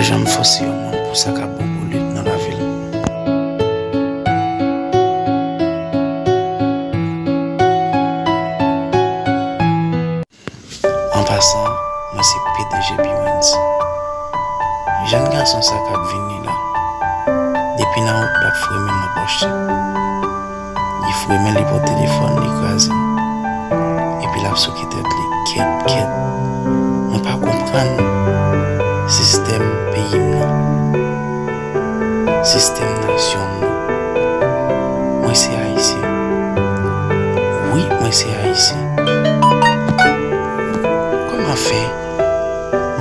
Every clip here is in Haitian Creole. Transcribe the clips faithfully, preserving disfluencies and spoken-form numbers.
Janm fòse yon moun pou sa k ap bon pou li nan lavi l. An pasan, mwen se P D G Bewens. Jèn gason sa k ap vini la, depi nan wout l ap fremen nan pòch li. Li fremen, li pran telefòn, li kraze. Epi l ap souke tèt li, kèt, kèt. Mwen pa konprann sistèm peyi m nan, sistèm nasyon m nan. Mwen se Ayisyen. Wi, mwen se Ayisyen. Kòman fè,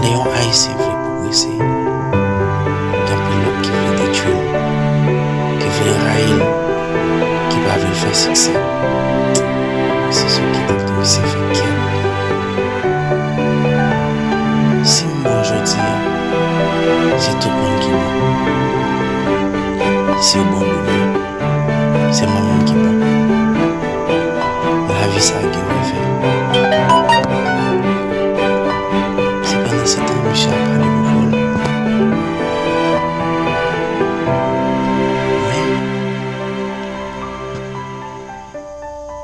lè yon Ayisyen vle pwogrese, gen anpil lòt ki vle detwi l, ki vle rayi l, ki pa vle l fè siksè? Se sou ki tèt misye fè kèt. Si m bon jodi a, se tout moun ki bon. Si yo bon demen, se mwen menm ki bon. Lavi sa gen revè. Se pandan se tan misye ap pale pou kò l. Men,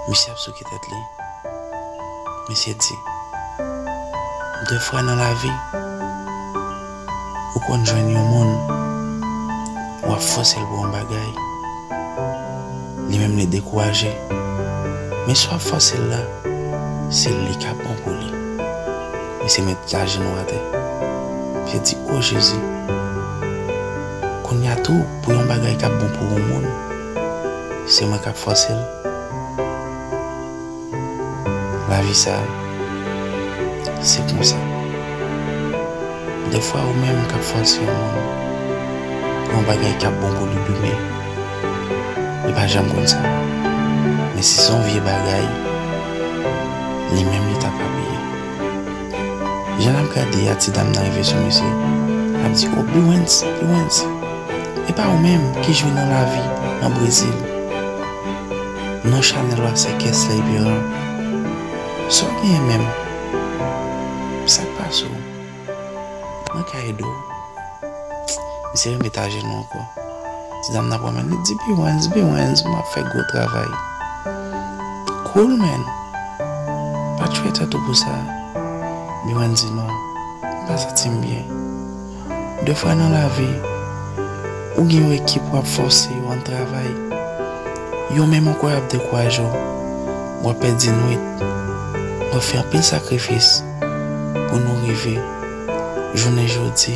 misye ap souke tèt li. Misye di, defwa nan lavi, ou konn jwenn yon moun, w ap fòse l pou yon bagay, li menm li dekouraje. Men si w ap fòse l la, se li k ap bon pou li. Misye met ajenou atè. Misye di, o Jezi, kounye a tou, pou yon bagay k ap bon pou yon moun, se mwen k ap fòse l. Lavi sa, se konsa. Defwa ou menm k ap fòse yon moun pou yon bagay k ap bon pou li demen, li pa janm konn sa. Men si se yon vye bagay, li menm li t ap apiye. Jan n ap gade a, ti dam nan rive sou misye, l ap di, o, Bewens, Bewens, e pa ou menm ki jwe nan lavi nan Brezil? Non Chanèl la se Kessler Perrin. Sa w genyen menm? Sa k pase w? Mwen ka ede w? Misye remete ajenou ankò. Ti dam nan pran men l, li di, Bewens, Bewens, m ap fè gwo travay. Cool, man. Pa tchwe tèt ou pou sa. Bewens di, non, m pa santi m byen. Defwa nan lavi, ou gen yon ekip w ap fòse yo ann travay. Yo menm ankò y ap dekouraje w. W ap pèdi nwit. W ap fè anpil sakrifis pou nou rive jounen jodi.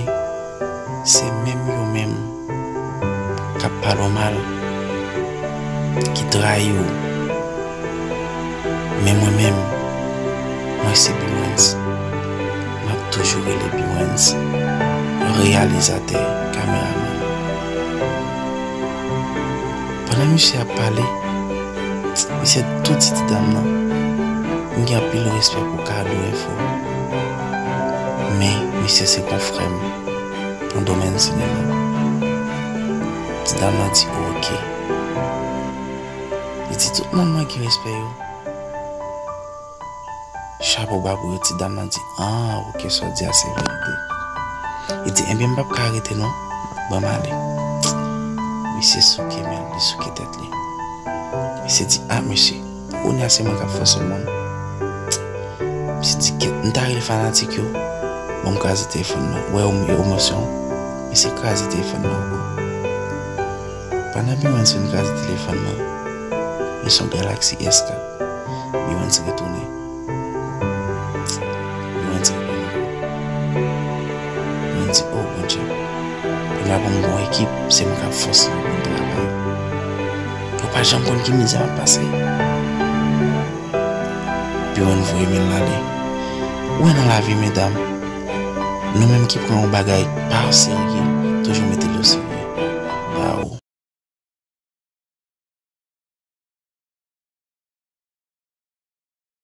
Se menm yo menm k ap pale w mal, ki trayi w. Men mwen menm, mwen se Bewens. M ap toujou rele Bewens, reyalizatè, kameramann. Pandan misye ap pale, misye tou di ti dam nan, m gen anpil respè pou Kado Enfo. Men, misye se konfrè m nan domèn sinema. Ti dam nan di, oke. Li di, tout moun mwen gen respè yo. Chapo ba pou yo, ti dam nan di, ah, oke, sa w di a se verite. Li di, ebyen, m p ap ka rete non, ban m ale. Misye souke men l, li souke tèt li. Misye di, ah, mesye, kounye a se mwen k ap fòse moun. Misye di, kèt, m ta rele fanatik yo. Bon, m kraze telefòn nan. Wè, emosyon. Misye kraze telefòn nan ankò. Pandan Bewens fin kraze telefòn nan, li se yon Galaxy S kat. Bewens retounen. Bewens reprann ankò. Bewens di, o Bondye, kounye a pou m gen yon ekip, se mwen k ap fòse yo pou m travay. Yo pa janm konn ki mizè m ap pase. Bewens voye men l ale. Ou wè nan lavi, medam, nou menm ki pran yon bagay pa o serye,